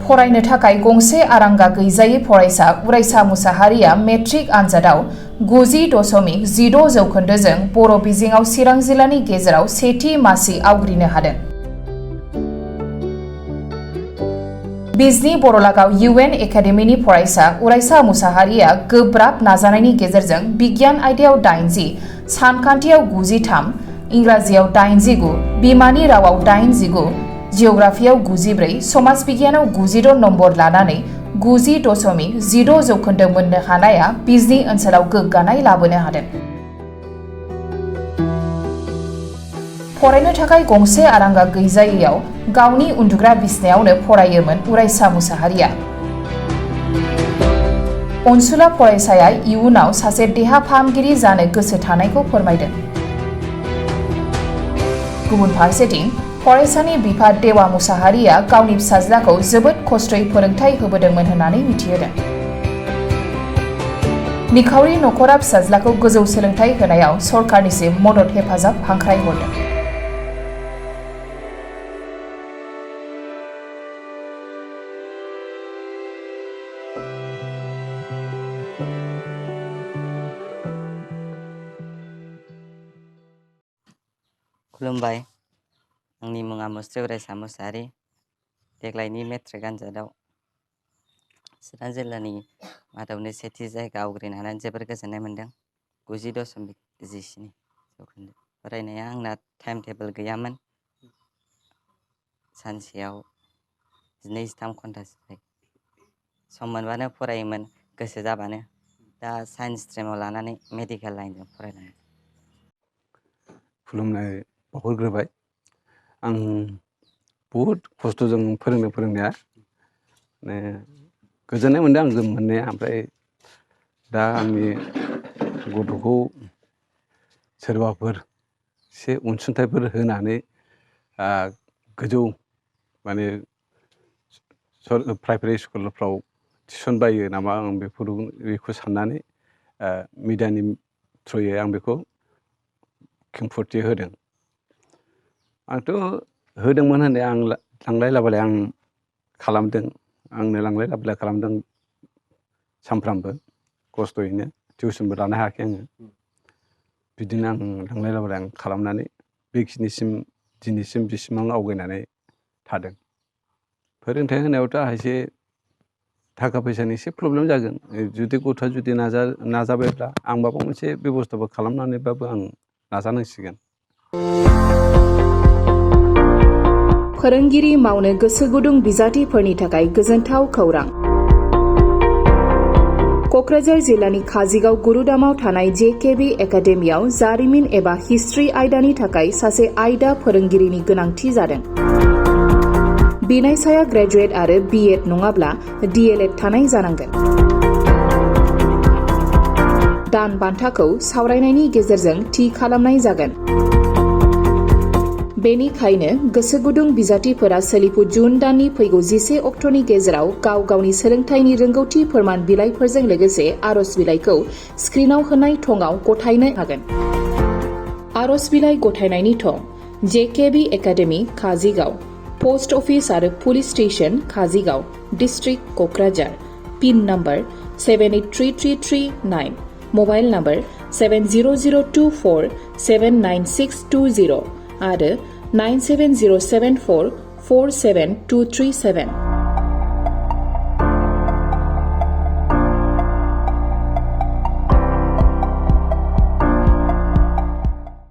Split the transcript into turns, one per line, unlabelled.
फरायनो थाखाय गंसे आरांगा गैजायै फरायसा उरायसा मुसाहारिया मेट्रिक आनजादाव 90.16 जौखोन्दोजों बर' बिजोङाव चिरां जिल्लानि गेजेराव सेथि मासि आवग्रिनो हादों। बिजनी बरलागाव UN एकाडेमिनि फरायसा उरायसा मुसाहारिया गोब्राब नाजानायनि गेजेरजों बिगियान आयदायाव 80, सानखान्थियाव 93, इंराजियाव 89, बिमानि रावाव 89, जिअ'ग्राफियाव 94, समाज बिगियानाव 96 नम्बर लानानै 90.16 जौखोन्दो मोननो हानाया बिजनी ओनसोलाव गोग्गानाय लाबोनो हादों। फरायनो थाखाय गंसे आरांगा गैजायैयाव गावनि उन्दुग्रा बिसनायावनो फरायोमोन उरायसा मुसाहारिया। अनसुला फरायसाया इयुनाव सासे देहा फाहामगिरि जानो गोसो थानायखौ फोरमायदों। गुबुन फारसेथिं फरायसानि बिफा देवा मुसाहारिया गावनि फिसाज्लाखौ जोबोद खस्थयै फोरोंथाय होबोदोंमोन होननानै मिथिहोदों। निखावरि नखरा फिसाज्लाखौ गोजौ सोलोंथाय होनायाव सरकारनिसिम मदद हेफाजाब हांख्रायहरदों।
खुलुमबाय, आंनि मुङा मुस्रि उरायसा मुसाहारि। देग्लायनि मेट्रिक आनजादाव चिरां जिल्लानि मादावनो सेथि जायगा आवग्रिनो हानानै जोबोर गोजोननाय मोन्दों। 90.17 जौखोन्दो। फरायनाया आंना टाइम टेबोल गैयामोन। सानसेयाव 12-13 घन्टासो फरायो। सम मोनबानो फरायोमोन, गोसो जाबानो। दा साइन्स स्ट्रिमाव लानानै मेडिकेल लाइनजों फरायलाङो।
खुलुमनाय बावहरग्रोबाय। आं बहुद खस्थ'जों फोरोंनाया गोजोननाय मोन्दों आं मोननाया। ओमफ्राय दा आंनि गथ'खौ सोरबाफोर एसे अनसुंथाइफोर होनानै गोजौ प्राइभेट स्कुलफ्राव थिसनबायो नामा, आं बेखौ साननानै मिडियानि थ्रुयै आं बेखौ खेंफोरथि होदों। आंथ' होदोंमोन होननाया आं लांलाय लाबोलाय आं खालामदों। आंनो लांलाय लाबोलाय खालामदों सानफ्रामबो खस्थ'यैनो। टिउसनबो लानो हायाखै आङो। बिदिनो आं लांलाय लाबोलाय आं खालामनानै बेखिनिसिम दिनैसिम बिसिबां आवगायनानै थादों। फोरोंथाइ होनायावथ' आंहा एसे थाखा फैसानि एसे प्रब्लेम जागोन। जुदि गथ'आ जुदि नाजाबायब्ला आं माबा मोनसे बेबस्थाबो खालामनानैबाबो आं नाजानांसिगोन।
फोरोंगिरि मावनो गोसो गुदुं बिजाथिफोरनि थाखाय गोजोनथाव खौरां। क'क्राझार जिल्लानि काजिगाव गुरुदामाव थानाय JKB एकाडेमियाव जारिमिन एबा हिस्ट्रि आयदानि थाखाय सासे आयदा फोरोंगिरिनि गोनांथि जादों। बिनायसाया ग्रेजुवेट आरो BEd नङाब्ला DLEd थानाय जानांगोन। दान बान्थाखौ सावरायनायनि गेजेरजों थि खालामनाय जागोन। बेनिखायनो गोसो गुदुं बिजाथिफोरा सोलिफु जुन दाननि फैगौ 11 अक्ट'नि गेजेराव गाव गावनि सोलोंथाइनि रोंगौथि फोरमान बिलाइफोरजों लोगोसे आर'ज बिलाइखौ स्क्रिनाव होनाय थंआव गथायनो हागोन। आर'ज बिलाइ गथायनायनि थं: JKB academy, Kajigaon, post office आरो police station, Kajigaon, district Kokrajhar, pin number 783339, mobile number 7002479620 आरो 9707447237।